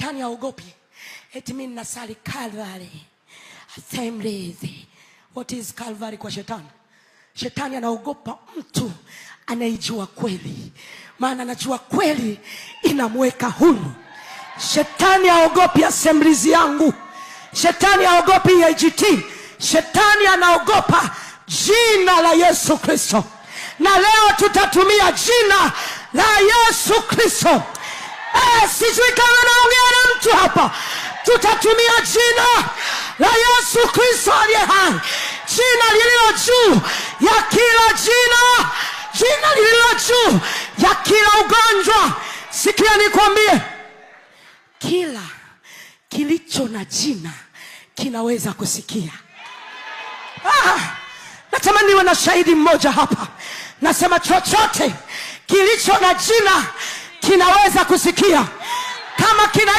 Shetani haogopi eti mimi ninasali Calvary Assemblies. What is Calvary kwa shetani? Shetani anaogopa mtu anayejua kweli, maana anajua kweli inamweka huru. Shetani haogopi Assemblies yangu. Shetani haogopi AGT. Shetani anaogopa jina la Yesu Kristo. Na leo tutatumia jina la Yesu Kristo. Sijui kama naongea na mtu hapa. Tutatumia jina la Yesu Kristo aliye hai, jina lililo juu ya kila jina, jina lililo juu ya kila ugonjwa. Sikia nikwambie, kila kilicho na jina kinaweza kusikia. Natamani niwe na shahidi mmoja hapa. Nasema chochote kilicho na jina kinaweza kusikia. Kama kina